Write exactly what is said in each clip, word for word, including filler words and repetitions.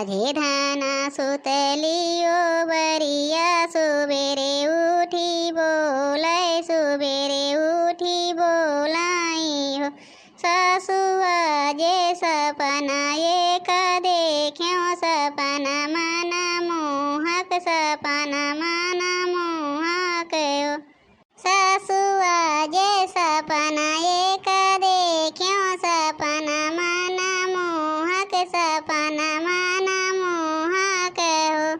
जे धाना सुतली ओ बरिया, सुबेरे उठी बोलै, सुबेरे उठी बोलाई हो। सासुआ जे सपना एक देख्यो, सपना मन मोहक, सपना मन मोहक हो। सासुआ जे सपना एक देख्यो, सपना मन मोहक, सपना मन मोहक हो।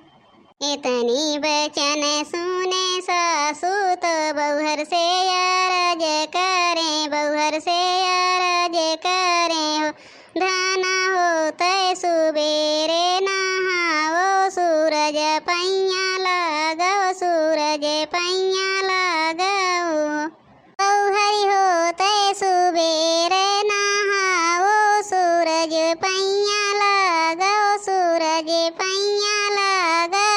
इतनी बचन सुने सासु तो बउहर से अरज करे, बउहर से अरज करे हो। धाना होतै सुबेरे नहाओ, सूरज पैया लागो, सूरज पैया लागो। बउहर होतै सुबेरे नहाओ, सूरज पैया लागो, सूरज पैया लागो।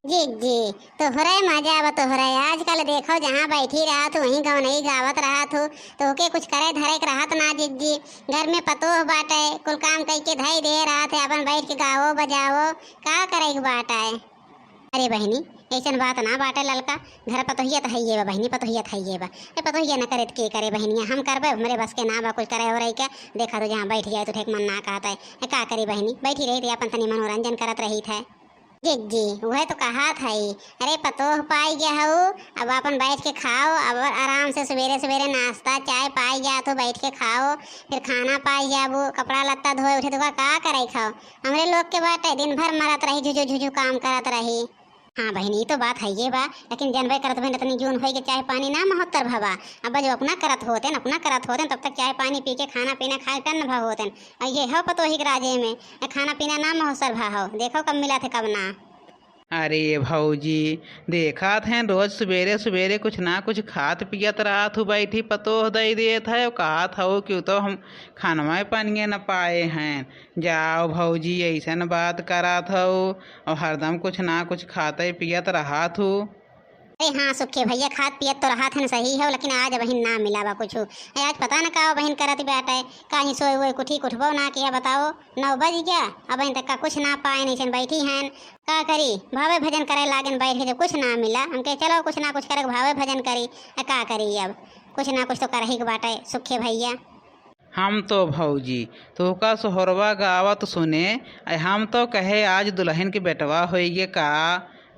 जिज्जी, तोहरे मजा बा तोहरे। आजकल देखो जहाँ बैठी रहत हू, वहीं गवनई गावत रहत हू। तोहके कुछ करे धरे के रहत ना जिज्जी। घर में पतोह बाटे, कुल काम कई के धई दे रहत है, अपन बैठ के गावो बजावो, का करे के बाटे? अरे बहिनी, ऐसन बात ना बाटे ललका, घर पतोहिया त हइये बा बहिनी, पतोहिया त हइये बा। ए पतोहिया न करे त के करे बहिनिया, हम करबे, हमरे बस के ना बा कुछ करे हो रही के। देखा तू जहाँ बैठ जाए तो ठीक मन ना कहत है। ए का करी बहिनी, बैठी रही थे अपन तनी मनोरंजन करत रही थे। जिज्जी, वह तो कहत हई, अरे पतोह पाई गया हऊ, अब अपन बैठ के खाओ, अब आराम से सुबेरे सुबेरे नाश्ता चाय पाई गया तो बैठ के खाओ, फिर खाना पाई जाबू, कपड़ा लत्ता धोए उठे तो का, का करे खाओ। हमरे लोग के बाटे दिन भर मरत रही, झुझु झुझु काम करत रही। हाँ बहिनी, ई तो बात हइये बा, लेकिन जनबे करत बहिन, इतनी जून होई के चाय पानी ना महोत्तर भवा। अब जो अपना करत होतेन, अपना करत होतेन, तब तक चाय पानी पी के खाना पीना खाए टन्न भव होतेन। आ ये हो पतोही के राजे में, ए खाना पीना ना महोत्तर भा हो, देखो कब मिला थे कब ना। अरे भौजी, देखत हैं रोज सुबेरे सुबेरे कुछ ना कुछ खात पियत रहत हू, बैठी पतोह दई देत है, कहत हऊ कि उ तो हम खानवा पानिये न पाए हैं। जाओ भौजी, ऐसन बात करत हऊ, और हरदम कुछ ना कुछ खाते पियत रहत हू। अरे हाँ सुखे भैया, खात पियत तो रहत हन सही हो, लेकिन आज बहिन ना मिला बा कुछ। ए, आज पता न का बहिन करत बाटे, कहीं सोए वोए कुठी कुठबो ना किया, बताओ, नौ बज गया, अबहिन तक का कुछ ना पाए, नहीं बैठी हैं। का करी, भावे भजन करे लागेन बैठ के, जब कुछ ना मिला, हमके चलो कुछ ना कुछ करे भावे भजन करी। आ का करी अब, कुछ ना कुछ तो करही के बाटे सुखे भैया। हम तो भौजी तोहका सोहरवा गावत सुने, आ हम तो कहे आज दुलहिन के बेटवा होइगे का।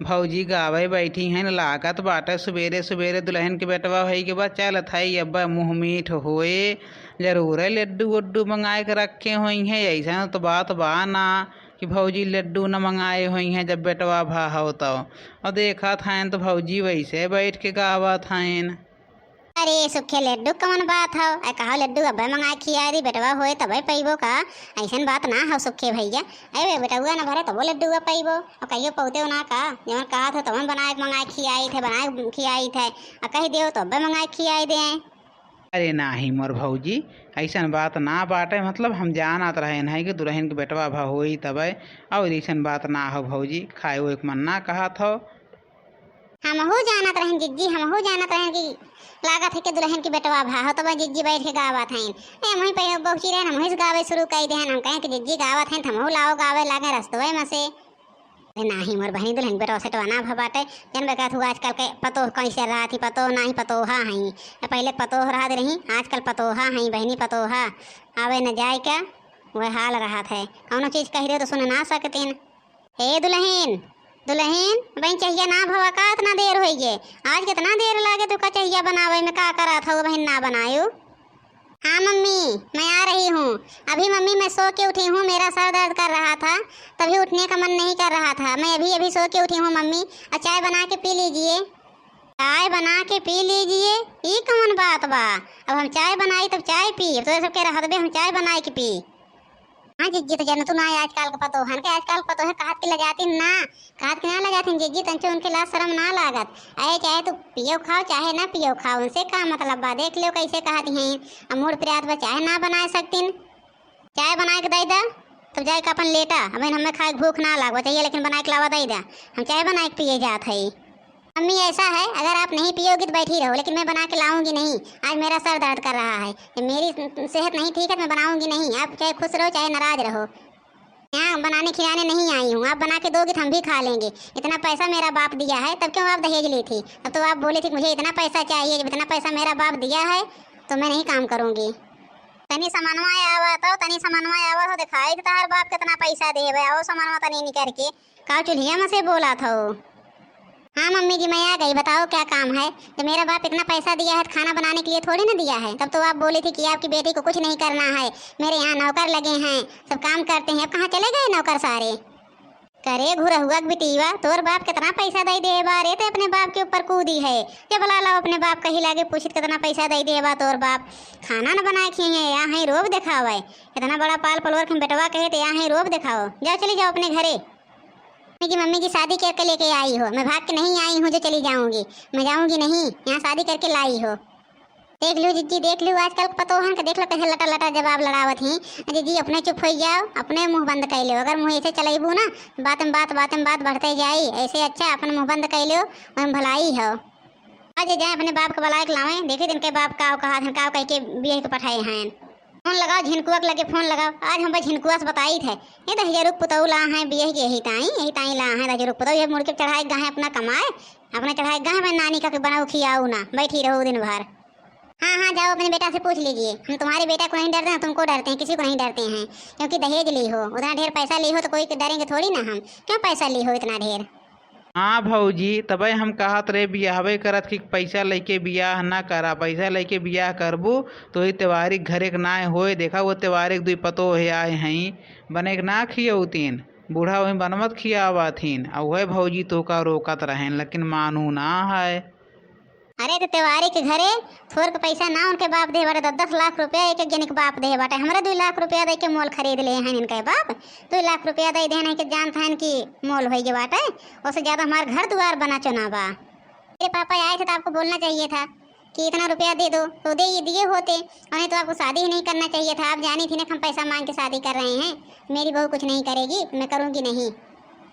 भौजी गावे बैठी हैं, लागत बाटे सुबेरे सुबेरे दुलहिन के बेटवा होइगे बा, चलत है अब मुँह मीठ होए, जरूर है लड्डू वड्डू मंगाए के रखे होइहैं, ऐसा तो बात बा ना। कि भौजी लड्डू न मंगाए होइहैं जब बेटवा भा हो तो। और देखत हैं तो भौजी वैसे बैठ के गावत हैं। अरे सुखे लड्डू कौन बात हो? ऐ कहो लड्डू अबे मंगाए खियाए दी, बेटवा होए तबे पइबो का? ऐसन बात ना हो सुखे भैया। ऐ बे बेटवा न भरे तबो लड्डू पइबो। और कहियो पौते हो ना का? जवन कहत हो तवन बनाए के मंगाए खियाई थे, बनाए खियाई थे। और कह दियो तो अबे मंगाए खियाई दे। अरे नाही मोर भौजी, ऐसन बात ना बाटे, मतलब हम जानत रहेन है कि दुलहिन के बेटवा भा होई तबे, और ऐसन बात ना हो भौजी, खाए ओए के मन ना कहत हो। हमहू जानत रहेन जिज्जी, हमहू जानत रहेन कि लागत है कि दुलहिन के बेटवा भा हो तबे जिज्जी बैठ के गावत हैं। ए, हमही पे पहुँची रहेन, हमही से गावे शुरू कई देहन, हम कहें कि जिज्जी गावत हैं, त हमहू लाओ गावे लागे रस्तवे में से। अरे नाही मोर बहिनी, दुलहिन बेटवा सेटवा ना भा बाटे। जनबे करत हू आजकल के पतोह कैसे रहत ही, पतोह नाही पतोहा हई। ए पहिले पतोह रहत रही, आजकल पतोहा हई बहिनी, पतोहा। आवे न जाए के वह हाल रहत है, कौनो चीज कह दे तो सुन ना सकतीन। ए दुलहिन, दुलहिन, बहिन चहिया ना भवा का, इतना देर होइगे? आज कितना देर लागे तू का चहिया बनावे में, का करत हऊ बहिन ना बनायू? हाँ मम्मी, मैं आ रही हूँ। अभी मम्मी मैं सो के उठी हूँ, मेरा सर दर्द कर रहा था, तभी उठने का मन नहीं कर रहा था। मैं अभी अभी सो के उठी हूँ मम्मी, और चाय बना के पी लीजिए। चाय बना के पी लीजिए, ई कौन बात बा? अब हम चाय बनाई तब चाय पी, अब तो सबके रहत बे हम चाय बनाए के पी। हाँ जिज्जी, तो जनतू ना आजकल के पतोहन के, आजकल के पतोहन कहत के लजाती ना, कहत के ना लजाती जिज्जी, तंचो उनके लाज शरम ना लागत। अरे चाहे तू पियो खाओ चाहे ना पियो खाओ, उनसे का मतलब बा? देख लियो कैसे कहत हैं, अब मूड पिरात बा चाहे ना बनाए सकतीन। चाय बनाए के दे दा, तब जाए के अपन लेटा। अब हमें खाए के भूख ना लागबा चाहिए, लेकिन बनाए के लावा दे दा, हम चाय बनाए के पिए जात है। मम्मी ऐसा है, अगर आप नहीं पियोगी तो बैठी रहो, लेकिन मैं बना के लाऊंगी नहीं। आज मेरा सर दर्द कर रहा है, ये मेरी सेहत नहीं ठीक है, मैं बनाऊंगी नहीं। आप चाहे खुश रहो चाहे नाराज रहो। बनाने खिलाने नहीं आई हूँ, आप बना के दोगी तो हम भी खा लेंगे। इतना पैसा मेरा बाप दिया है, तब क्यों आप दहेज ली थी? तब तो आप बोली थी कि मुझे इतना पैसा चाहिए, जब इतना पैसा मेरा बाप दिया है तो मैं नहीं काम करूँगी। तनी समनवा आवा तो, तनी समनवा आवा तो, दिखाई देता हर बाप कितना पैसा देबे। आओ समनवा तनी निकर के, का चुल्हिया में से बोला था? हाँ मम्मी जी, मैं आ गई, बताओ क्या काम है? जब मेरा बाप इतना पैसा दिया है तो खाना बनाने के लिए थोड़ी ना दिया है। तब तो आप बोली थी कि आपकी बेटी को कुछ नहीं करना है, मेरे यहाँ नौकर लगे हैं, सब काम करते हैं। अब कहाँ चले गए नौकर सारे? करे घुरहुआ के बिटिया, तोर बाप कितना पैसा दे दे बा रे, ते अपने बाप के ऊपर कूदी है। जब लाला अपने बाप कही लागे पूछित कितना पैसा दे दे बा तोर बाप, खाना न बना खिए, या है रोब दिखावे। इतना बड़ा पाल पलवर के हम बेटवा कहे ते या है रोब दिखाओ। जाओ चली जाओ अपने घरे। मम्मी जी, मम्मी जी, शादी करके लेके आई हो, मैं भाग के नहीं आई हूँ जो चली जाऊँगी। मैं जाऊँगी नहीं, यहाँ शादी करके लाई हो। देख लू जिज्जी, देख लू आजकल पतोहन के, देख लो कैसे लटर लटर जवाब लड़ावत ही। जिज्जी अपने चुप हो जाओ, अपने मुँह बंद कर लो। अगर मुँह ऐसे चलेबू ना, बात में बात, बात में बात बढ़ते जाई। ऐसे अच्छा अपन मुँह बंद कर लो, वही भलाई हो। आज जाए अपने बाप के बुलाए के लावे, देखी इनके बाप का कहा था, का कह के बियाह के पठाए हैं। फोन लगाओ, झिनकुआ के लगे फोन लगाओ। आज हम बस झिनकुआ से बताई थे, ये दहिजरुक पुतौ ला हैं बियाह के, यही ताई, यही ताई ला हैं दहिजरुक पुतौ। ये मुड़ के चढ़ाए गा हैं अपना कमाए, अपना चढ़ाए गा हैं, मैं नानी का के बनाऊ खियाऊ ना, बैठी रहो दिन भर। हाँ, हाँ, जाओ अपने बेटा से पूछ लीजिए। हम तुम्हारे बेटा को नहीं डरते, हम तुमको डरते हैं, किसी को नहीं डरते हैं, क्योंकि दहेज ली हो, उतना ढेर पैसा ली हो तो कोई डरेंगे थोड़ी ना हम। क्यों पैसा ली हो इतना ढेर? हाँ भौजी, तबे हम कहत रहे बियाहवे करत कि पैसा लइके बियाह ना करा, पैसा लइके बियाह करबू तो ई त्योहारी घरे के नाय होए। देखा वो त्योहारी के दुई पतोह आए हैं, बने के ना खियौतीन, बूढ़ा वहीं बनवत खियावत हीन, आ उहे भौजी तोहका रोकत रहेन, लेकिन मानू ना है। अरे, तो त्योहारी के घरे थोर के पैसा ना उनके बाप दे बाटे, दस दस लाख रुपया एक एक जने के बाप दे बाटे। हमरे दुई लाख रुपया दे के मोल खरीद ले हैं इनके बाप। दुई लाख रुपया दे देहन के जानत हैं कि मोल होई गे बाटे। ओसे ज्यादा हमार घर दुआर बना चुना बा। मेरे पापा आए थे तो आपको बोलना चाहिए था कि इतना रुपया दे दो, तो दे, ये दिए होते, और नहीं तो आपको शादी ही नहीं करना चाहिए था। आप जानी थी ना कि हम पैसा मांग के शादी कर रहे हैं, मेरी बहू कुछ नहीं करेगी, मैं करूँगी नहीं।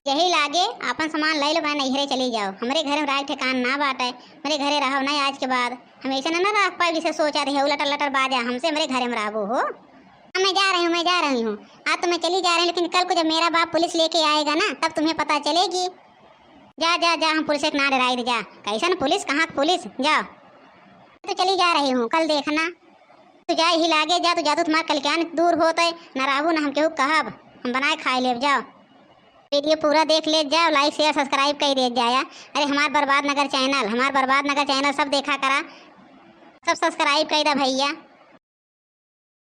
यही लागे, आपन सामान लइ लो, बा नैहरे चली जाओ। हमरे घरे में राज ठिकान ना बाटे, हमरे घरे रहो ना आज के बाद। हम ऐसे ना, ना रह पाई, जिसे सोचा रहे हो, लटर लटर बाजा हमसे, हमरे घरे में रहबो हो। हाँ, मैं जा रही हूँ, मैं जा रही हूँ। आज तो मैं चली जा रही हूँ, लेकिन कल को जब मेरा बाप पुलिस लेके आएगा ना, तब तुम्हें पता चलेगी। जा, जा, जा, हम पुलिस के ना डराई, जा। कैसन पुलिस, कहाँ के पुलिस? जा। तो चली जा रही हूँ, कल देखना। तू जा, यही लागे जा, तू जा, तू तुम्हार कल्याण दूर होत है, ना रहबू ना हम केहू कहब, हम बनाए खाए लेब, जाओ। वीडियो पूरा देख ले जाओ, like, share, subscribe कर दे जाया। अरे हमार बर्बाद नगर channel, हमार बर्बाद नगर channel सब देखा करा, सब subscribe कर दा भैया।